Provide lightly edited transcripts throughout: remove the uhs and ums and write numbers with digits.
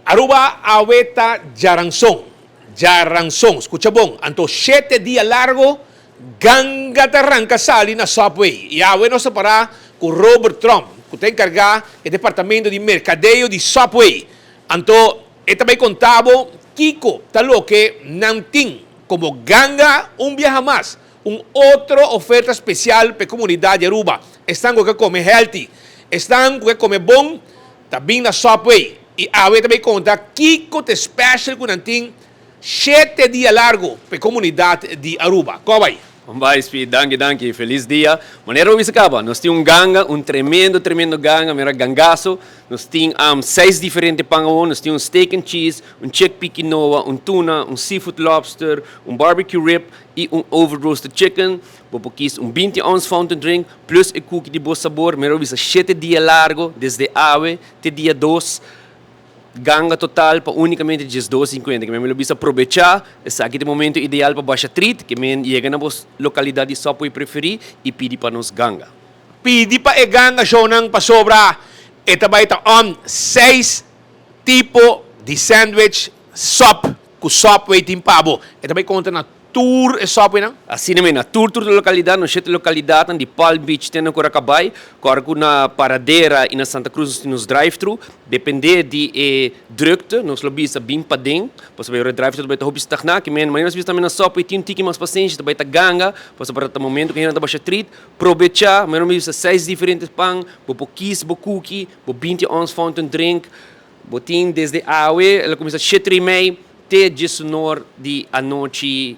Aruba awe ta djaranson, djaranson, scucha bon, anto shete dia largo ganga ta ranca sali na Subway y awe nos ta para cu Robert Tromp cu ta encarga e departamento di mercadeo di Subway, anto e ta bay conta bo kico ta loke nan tin como ganga un biaha mas, un otro oferta special p'e comunidad di Aruba, esnan cu ke come healthy, esnan cu ke come bon, Ta bin na Subway y awe ta bay conta kico ta e special cu nan tin shete dia largo pa e comunidad di Aruba. Con bay? Con bay, Speed. Danki, danki. Feliz dia. Manera bo bisa caba, nos tin un ganga, un tremendo, tremendo ganga, mira gangazo. Nos tin seis diferente pan awor. Nos tin un steak and cheese, un chickpea quinoa, un tuna, un seafood lobster, un barbecue rib y un over roasted chicken. Bo por kies un 20 ounce fountain drink plus e cookie di bo sabor. Mero bisa shete dia largo desde awe te dia dos. Ganga total pa unicamente 12.50. Ke men mi lo bisa probecha esaki ta e momento ideal pa basha treat. Ke men yega na bo localidad di Subway preferi y pidi pa nos ganga. Pidi pa e ganga shownan pasobra e ta bai ta on seis tipo di sandwich sub ku Subway tin pa bo. E ta bai konta na Tur e Subwaynan? Asina mes, na tur tur localidad, nos shete localidadnan di Palm Beach te na Curacabai, kòrda ku na Paradera i na Santa Cruz nos tin nos drive-thru. Depende di e drukte nos lo bisa bin paden, pasobra e ora drive-thru ta bai ta hopi stagná. Ke men manera nos bisa tambe na Subway tin un tiki mas pasenshi, ta bai ta ganga, pasobra ta momento ku hende ta basha trit. Probechá, manera nos bisa seis diferente pan, bo por kis bo cookie, bo 20 ounce fountain drink, Bo tin desde awe, el a kuminsá shete i mei, te diesunor di anochi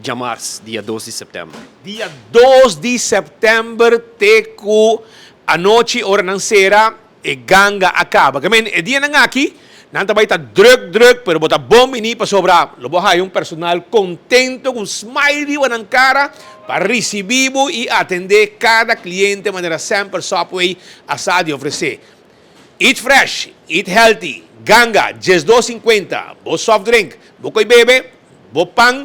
djamars, dia dos di sèptèmber. Dia dos di sèptèmber te ku anochi ora nan sera, e ganga a kaba. Ke men, e dianan aki nan ta bai ta drùk drùk, pero bo ta bon bini pasobra lo bo haya un personal kontento ku un smile riba nan kara pa risibí bo i atendé kada kliente manera semper Subway a sa di ofresé. Eat fresh, eat healthy, ganga, 12.50, bo soft drink, bo koe bebe, bo pan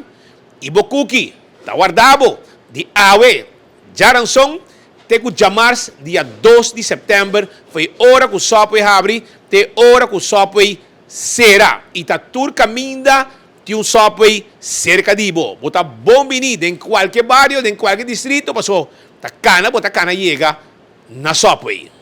y bo cookie ta warda bo di awe djaranson te cu djamars dia dos di september fo'i ora cu Subway habri te ora cu Subway cera y ta tur caminda tin un Subway cerca di bo. Bo ta bon bini den cualke bario, den cualke distrito paso ta cana bo ta cana yega na Subway.